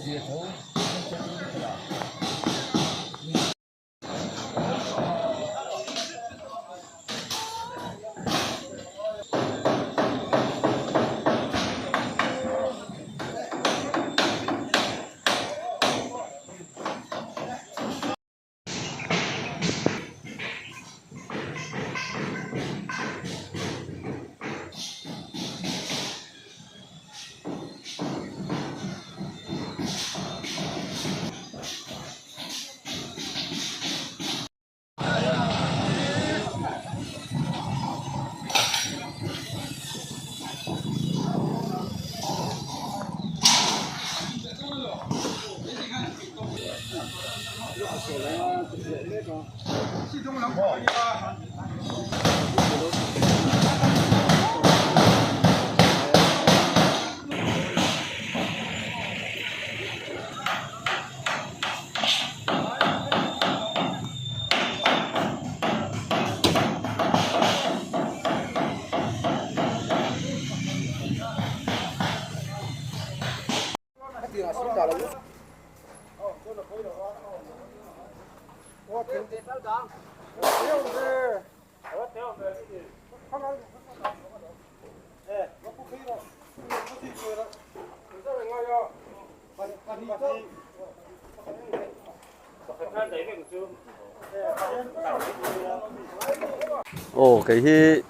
Aw kei hi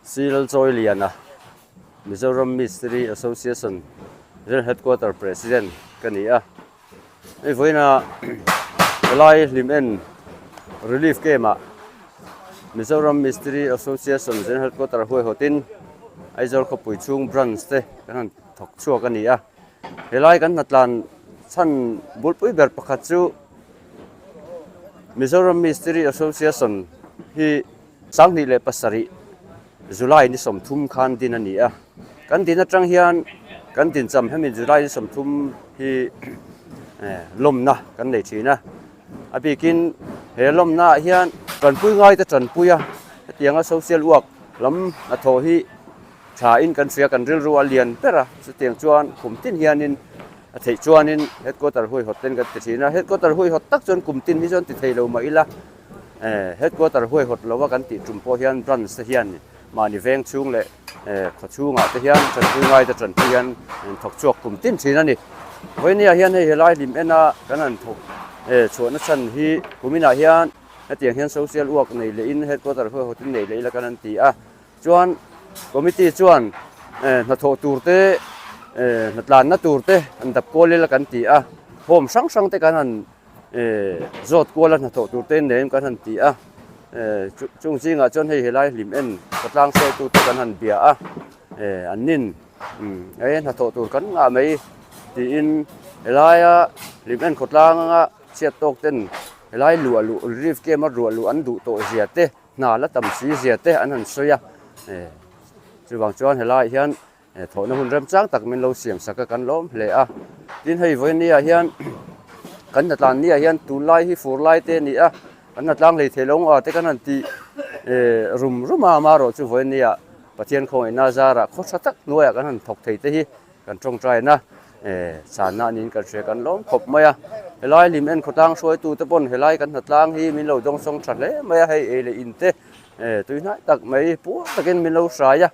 Siral Chawi Liana Mizoram Mistiri Association General Headquarter President ka ni a hei vawiinah helai hlim en relief camp ah Mizoram Mistiri Association General Headquarter huaihawtin Aizawl khawpui chhung branch te kan han thawk chhuak a ni a. Helai kan hnatlan chhan bulpui ber pakhat chu Mizoram Mistiri Association hi 2007 July ni 30 khan din a ni a. Kan din atang hian kan din cham hemi July ni 30 hi lawmna kan nei thin a. A bikin he lawmna ah hian tanpui ngai te tanpui a hetianga social work lam hnathawh hi Tha in kan hria kan rilru a lian ber a, chutiang chuan kum tin hianin a theih chuanin headquarter huaihawt ten kan ti thin a, headquarter huaihawt tak chuan kum tin hi chuan ti thei lo mah ila eh headquarter huaihawt lo a kan tih tum pawh hian branch te hian mahni veng chhung leh eh khaw chhungah te hian tanpui ngai te tanpui hian thawk chhuak kum tin thin a ni. Vawinia hian hei helai hlim en a kan han thawk eh chhuahna chhan hi kuminah hian hetiang hian social work nei leh in headquarter huaihawt in nei leh ila kan han ti a. Chuan committee chuan hnathawh tur te hnatlanna tur te an dap kual ila kan ti a, home hrang hrang te kan han zawt kual a hnathawh tur te nen kan han ti a, chung zingah chuan hei helai hlim en khawtlang hruaitu te kan han bia a, an nin e hnathawh tur kan ngah mai tiin helaia hlim en khawtlang anga chhiat tawk ten helai luah luh relief camp a ruah luh an duh tawh zia te. Hna la tam si zia te an han sawi a, chuvang chuan helaiah hian thawhna hun remchang tak min lo siam sak a kan lawm hle a. Tin hei vawinia hian kan hnatlan niah hian tunlai hi fur lai te a ni a, kan hnatlang hlei thei lo nga te kan han tih rum rum a, amaherawhchu vawinia Pathian khawngaihna zarah khaw tha tak hnuaiah kan han thawk thei te hi Kan tawngtaina chhanna niin kan hria kan lawm khawp mai a, helai lim en khawtlang hruaitu te pawn helai kan hnatlang hi min lo dawngsawng tha hle mai a, hei ei leh in te tui hnai tak mai puar takin min lo hrai a,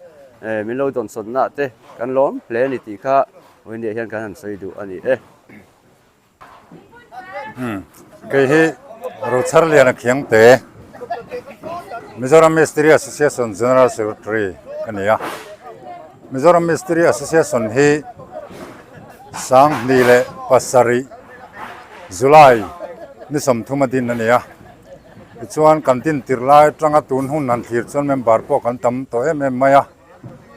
min lo dawnsawnna te kan lawm hle a ni tih kha vawiin hian kan han sawi duh a ni e. Kei hi Rochharliana Khiangte, Mizoram Mistiri Association General Secretary ka ni a. Mizoram Mistiri Association hi 2007 July ni 30 a din a ni a. Tichuan kan din tirh lai atanga tun hun han thlir chuan member pawh kan tam tawh em em mai a.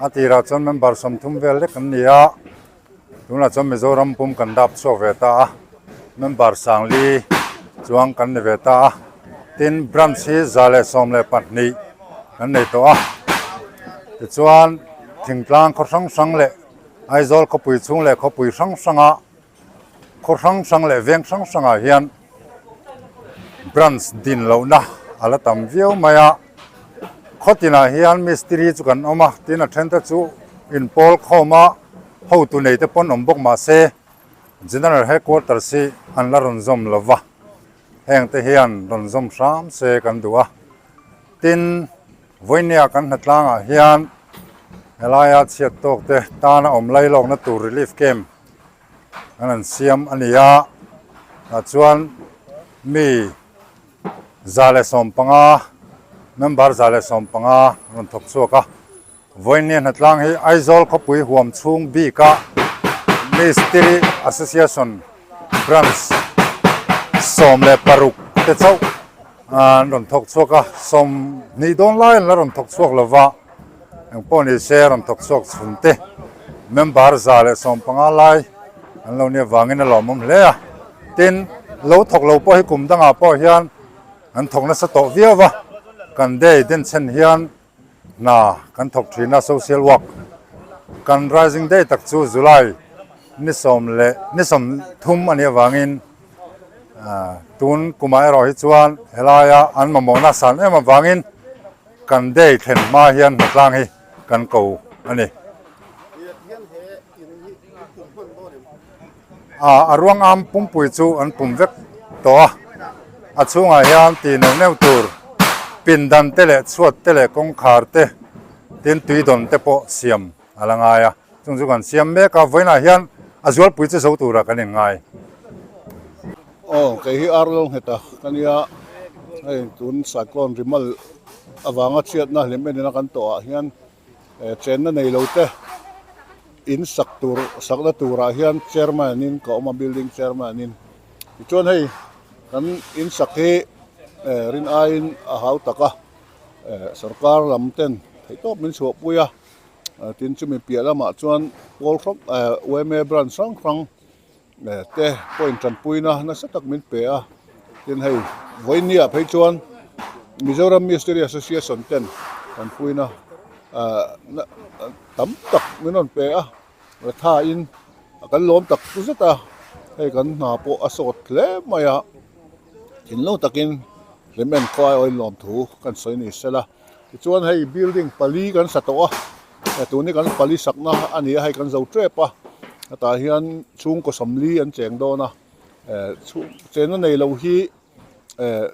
A tirah chuan member 30 vel lek an ni a. Tunah chuan Mizoram pum kan dap chhuak ve ta a, member 4000 chuang kan ni ve ta a, tin branch hi 112 kan nei tawh a, tichuan thingtlang khaw hrang hrang leh Aizawl khawpui chhung leh khawpui hrang hranga khaw hrang hrang leh veng hrang hrangah hian branch din lohna a la tam viau mai a, khaw tinah hian mistiri chu kan awm a, tin a then te chu inpawl khawm a. Hotu nei te pawn awm bawk mah se, General Headquarters hi an la rawn zawm lo va, heng te hian rawn zawm hram se kan duh a. Tin, vawinia kan hnatlangah hian helaia chhiat tawk te tana awm lailawkna tur relief camp an han siam a ni a, tah chuan mi 115, member 115 rawn thawk chhuak a. Vawinia hnatlang hi Aizawl khawpui huam chhung bika Mistiri Association Branch 16 te chauh an rawn thawk chhuak a, 20 dawn lai an la rawn thawk chhuak lo va, engpawh ni se rawn thawk chhuak chhun te member 115 lai an lo nia vangin a lawmawm hle a, tin lo thawk lo pawh hi kum dangah pawh hian an thawk nasa tawh viau va, kan day denchhen hian Hna kan thawk thin a, social work kan rising day tak chu July ni sawm leh ni 30 a nih avangin tun kumah erawh hi chuan helaia an mamawhna san em avangin kan day thlen hma hian hnatlang hi kan ko a ni. A ruang am pumpui chu an pum vek tawh a, a chhungah hian ti neuh neuh tur pindan te leh chhuat te leh kawngkhar te tin tui dawn te pawh siam a la ngai a, chung chu kan siam mek a, vawiinah hian a zualpui chu zo turah kan inngai. Aw kei hi ar lo nghet a ka nia, hei tun cyclone rimal avanga chhiatna hlim enina kan tawhah hian Chenna nei lo te in sak tur sakna turah hian chairman in ka awm a building chairman in tichuan hei kan in sak hi rin aiin a hau tak a sorkar lam ten theihtawp min chhuahpui a tin chumi piah lamah chuan pawl hrang yma branch hrang hrang te pawhin tanpuina nasa tak min pe a tin hei vawinia phei chuan Mizoram Mistiri Association ten tanpuina ah tam tak min rawn pe a thain kan lawm tak zet a hei kan hna pawh a sawt hle mai a thinlung takin hlimen khaw aiawhin lawmthu kan sawi ni sela. Tichuan hei building pali kan sa tawh a, tun hi kan pali sakna a ni a, hei kan zo tep a, hetah hian chhungkaw 40 an cheng dawn a, eh chenna nei lo hi eh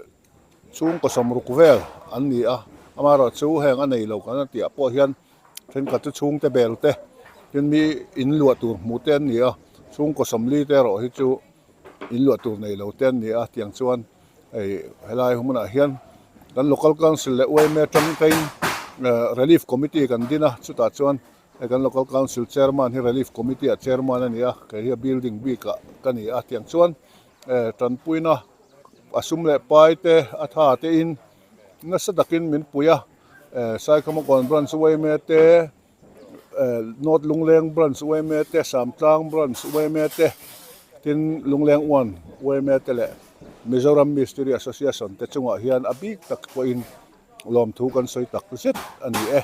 chhungkaw 60 vel an ni a, amaherawhchu heng a nei lo kan a tih ah pawh hian thenkhat chu chhungte bel te tin mi in luah tur hmuh te an ni a, chhungkaw 40 te erawh hi chu in luah tur nei lo te an ni a, tiang chuan. Hei helai hmunah hian kan local council leh yma tangkain relief committee kan din a chutah chuan hei kan local council chairman hi relief committee ah chairman a ni a kei hi a building bik ah ka ni a tiang chuan tanpuina a sum leh pai te a tha te in nasa takin min pui a Saikhamakawn branch yma te. North Lungleng branch yma te Samtlang branch yma te tin Lungleng one yma te leh Mizoram Mistiri Association te chungah hian a bik tak pawhin lawmthu kan sawi tak zet a ni e.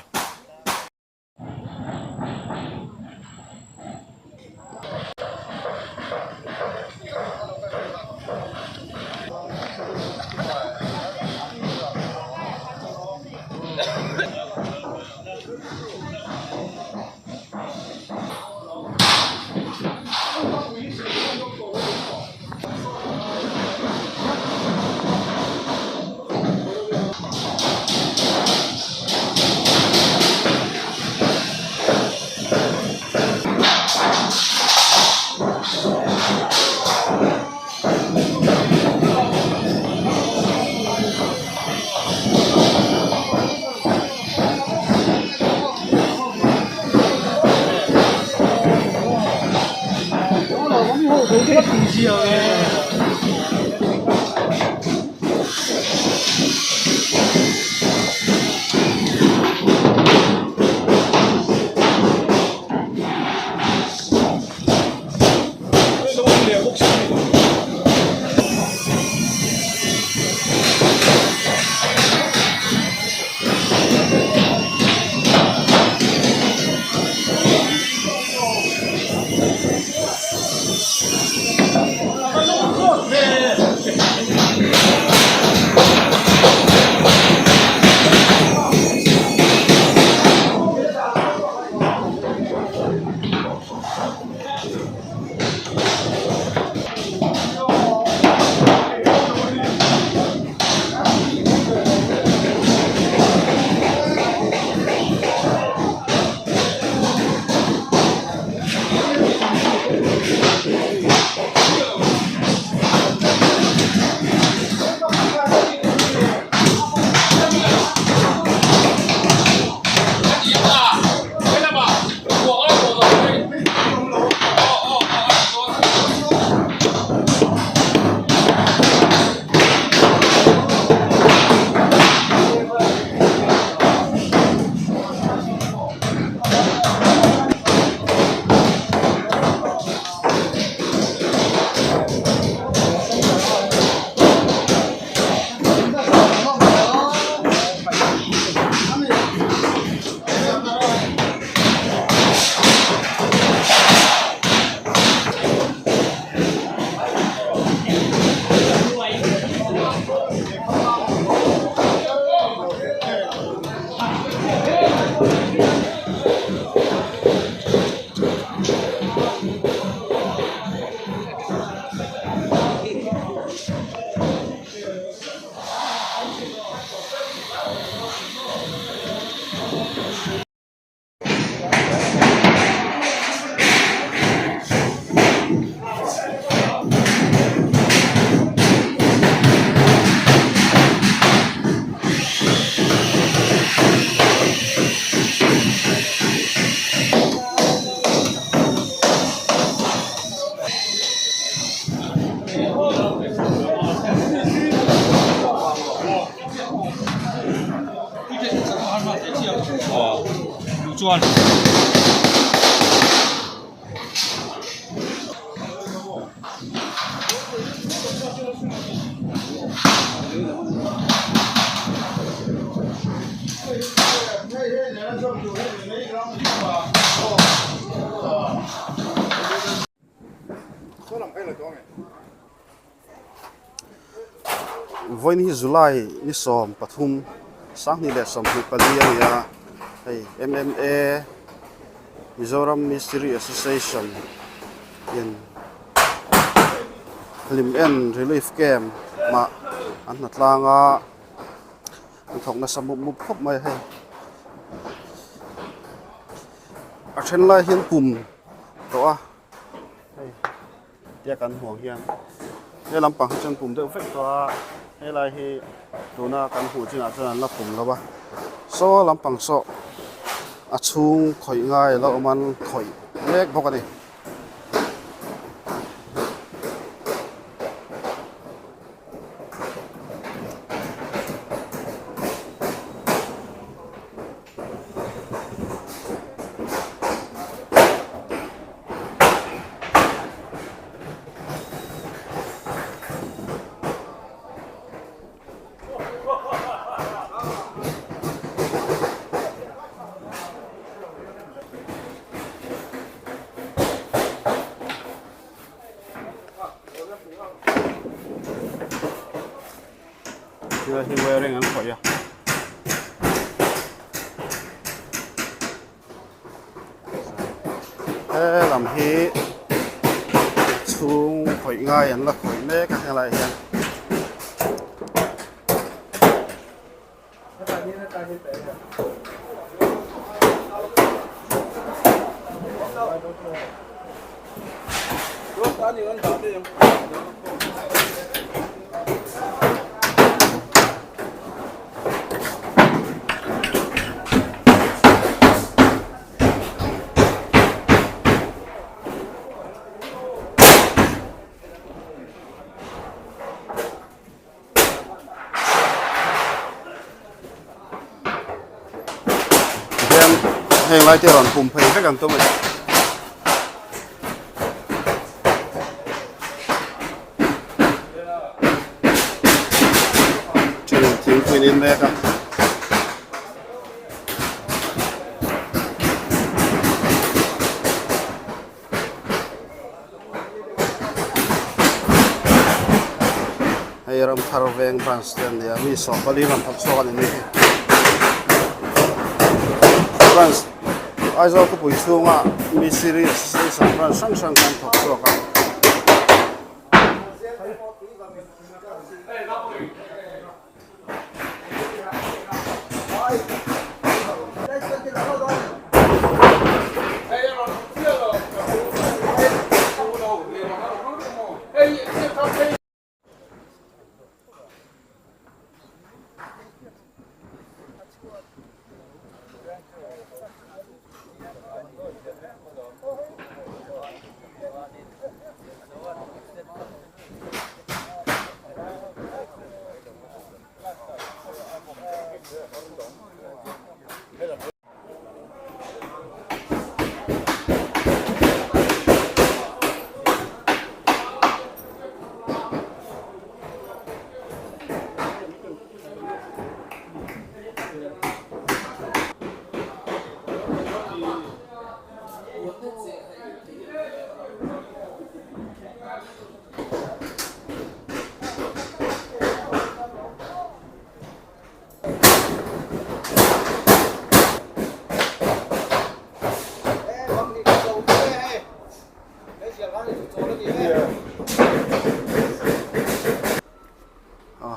chuan. Vawiin hi July ni 13 2024 a ni a, hei M_M_A Mizoram Mistiri Association in hlim en relief camp ah an hna tlang a, an thawk nasa mup mup khawp mai a hei. A then lai hian kum tawh a hei tia kan hmuh ang hian he lampang hi chuan pum deuh vek tawh a helai hi tuna kan hmuh chinah chuan an la pum lo a saw lampang saw a chhung khawih ngai a la awm a an khawih mek bawk a ni. Thil hi wearing an khawih a. He lam hi chhung khawih ngai an la khawih mek a helai hian. Tihian heng lai te rawn pum phei vek ang tum a ni. Thenin thingpui an in mek a. Hei Ramthar veng branch te an ni a mi 14 rawn thawk chhuak a ni ni hi branch Aizawl khawpui chhunga mi series station branch hrang hrang khan thawk chhuak a.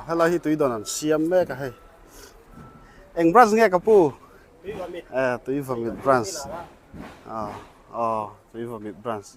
Helai hi tui dawn an siam mek a hei eng branch nge ka pu tui vawmit branch aw tui vawmit branch.